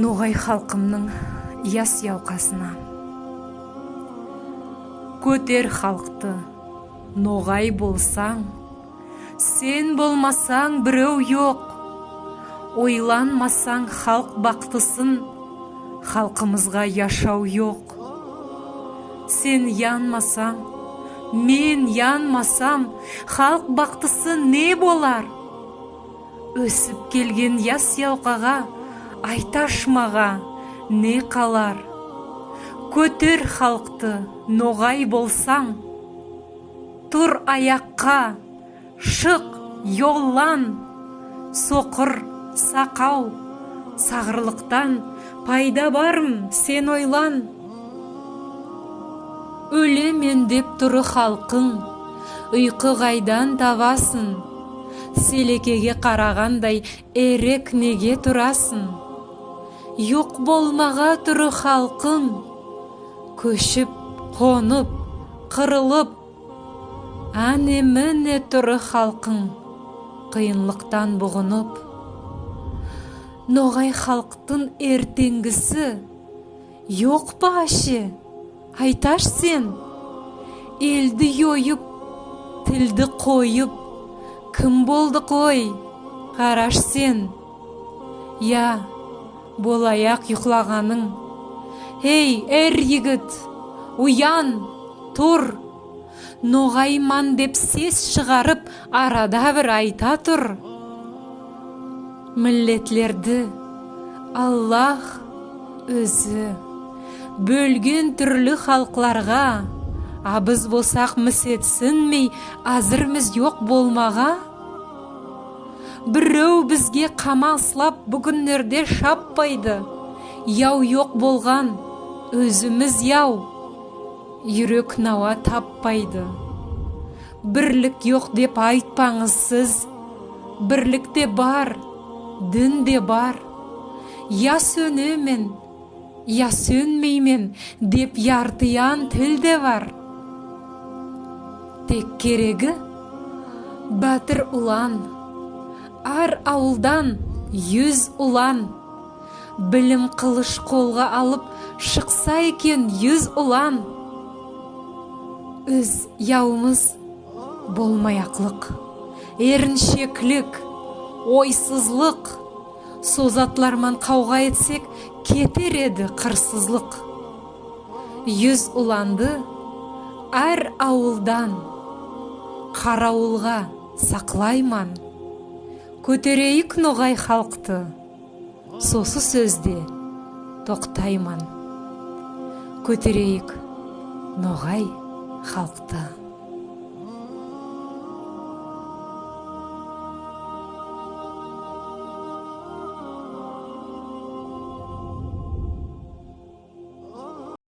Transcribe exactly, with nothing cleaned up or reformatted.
Ногай халкымнынъ яс явкасына. Коьтер халкты, ногай болсанъ, сен болмасанъ, бирев йок. Ойланмасанъ халк бактысын, халкымызга яшав йок. Сен янмасанъ, мен янмасам, халк бактысы не болар? Оьсип келген яс явкага айташ мага не калар? Коьтер халкты, ногай болсанъ. Тур аякка, шык, йоллан. Сокыр, сакав, сагырлыктан пайда бармы, сен ойлан. Оьлемен деп туры халкынъ, уйкы кайдан табасынъ? Селекеге карагандай эрек неге турасынъ? Йок болмага туры халкынъ, коьшип, конып, кырылып. Ане-мине туры халкынъ, кыйынлыктан бугынып. Ногай халктынъ эртенъгиси йок па аьше? Айташ сен. Элди йойып, тилди койып, ким болдык ой? Караш сен. Я, болаяк юклаганынъ. Эй, эр йигит, уян, тур. Ногайман деп сес шыгарып, арада бир айта тур. Миллетлерди Аллах оьзи боьлген туьрли халкларга, а биз болсак мисетсинмей аьзирмиз йок болмага. Бирев бизге камаслап буьгуьнлерде шаппайды. Яв йок болган, оьзимиз яв. Юрек нава таппайды. Бирлик йок деп айтпанъыз сиз. Бирлик те бар, дин де бар. Я соьнемен, я соьнмеймен деп яртыян тил де бар. Тек кереги баьтир улан, аьр авылдан юз улан. Билим кылыш колга алып шыкса экен юз улан. Оьз явымыз болмаяклык, эриншеклик, ойсызлык. Со затлар ман кавга этсек, кетер эди кырсызлык. Юз уланды аьр авылдан каравылга саклайман. Коьтерейик ногай халкты, сосы соьзде токтайман. Коьтерейик ногай халкты.